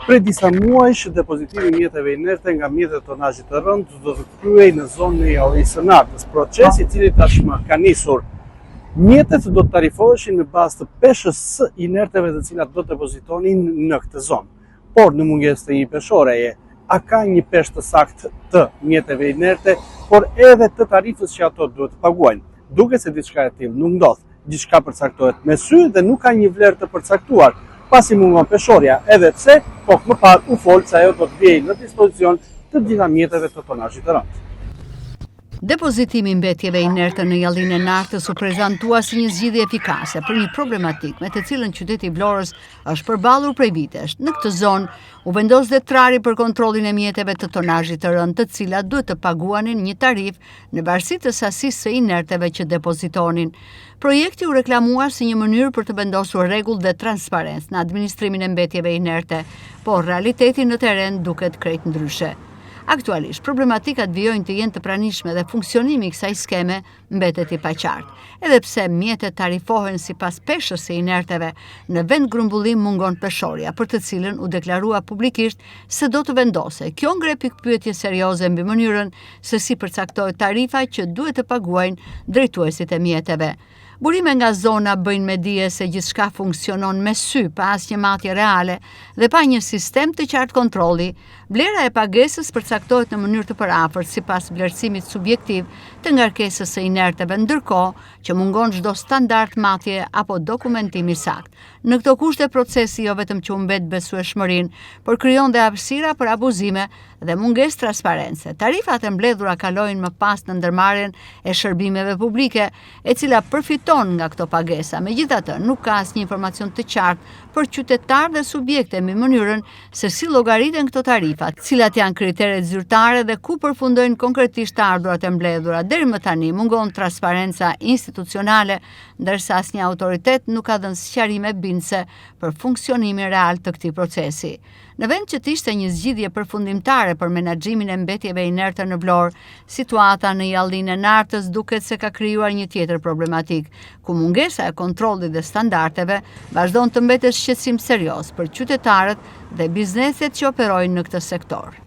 Prej disa muajsh, depozitimi i mjeteve inerte nga mjetet e tonazhit të rëndë do të kryhej në zonën e Jallisë së Nartës, proces i cili tashmë ka nisur. Mjetet do të tarifoheshin në bazë të peshës së inerteve të cilat do të depozitonin në këtë zonë. Por në mungesë të një peshoreje, a ka një peshë të saktë të mjeteve inerte, por edhe të tarifës që ato duhet të paguajnë. Duket se diçka e tillë nuk ndodh. Gjithçka përcaktohet me sy dhe nuk ka një vlerë të përcaktuar, pasi mungon peshorja, edhe pse pak më parë u fol se ajo do të vihej në dispozicion të gjitha mjeteve të tonazhit të rëndë. Depozitimi i mbetjeve inerte në Jallinë e Nartës u prezantua si një zgjidhje efikase për një problematikë me të cilën qyteti i Vlorës është përballur prej vitesh. Në këtë zonë u vendos dhe trari për kontrollin e mjeteve të tonazhit të rëndë, të cilat duhet të paguanin një tarifë në varësi të sasisë së inerteve që depozitonin. Projekti u reklamua si një mënyrë për të vendosur rregull dhe transparencë në administrimin e mbetjeve inerte, por realiteti në terren duket krejt ndryshe. Aktualisht, problematikat vijojnë të jenë të pranishme dhe funksionimi i kësaj skeme mbetet i paqartë. Edhe pse mjetet tarifohen sipas peshës së inerteve, në vendgrumbullim mungon peshorja, për të cilën u deklarua publikisht se do të vendosej. Kjo ngre pikëpyetje serioze mbi mënyrën se si përcaktohet tarifa që duhet të paguajnë drejtuesit e mjeteve. Burime nga zona bëjnë me dije se gjithçka funksionon me sy, pa asnjë matje reale dhe pa një sistem të qartë kontrolli. Vlera e pagesës përcaktohet në mënyrë të përafërt sipas vlerësimit subjektiv të ngarkesës së inerteve, ndërkohë që mungon çdo standard matje apo dokumentim i saktë. Në këto kushte procesi jo vetëm që humbet besueshmërinë, por krijon dhe hapësira për abuzime dhe mungesë transparence. Tarifat e mbledhura kalojnë më pas në ndërmarrjen e shërbimeve publike, e cila përfiton nga këto pagesa. Megjithatë, nuk ka asnjë informacion të qartë për qytetarë dhe subjekte mbi mënyrën se si llogariten këto tarifa, cilat janë kriteret zyrtare dhe ku përfundojnë konkretisht të ardhurat e mbledhura. Deri më tani mungon transparenca institucionale, ndërsa asnjë autoritet nuk ka dhënë sqarime bindëse për funksionimin real të këtij procesi. Në vend që të ishte një zgjidhje përfundimtare për menaxhimin e mbetjeve inerte në Vlorë, situata në Jallinë e Nartës duket se ka krijuar një tjetër problematikë, ku mungesa e kontrollit dhe standardeve vazhdon të mbetet shqetësim serioz për qytetarët dhe bizneset që operojnë në këtë sektor.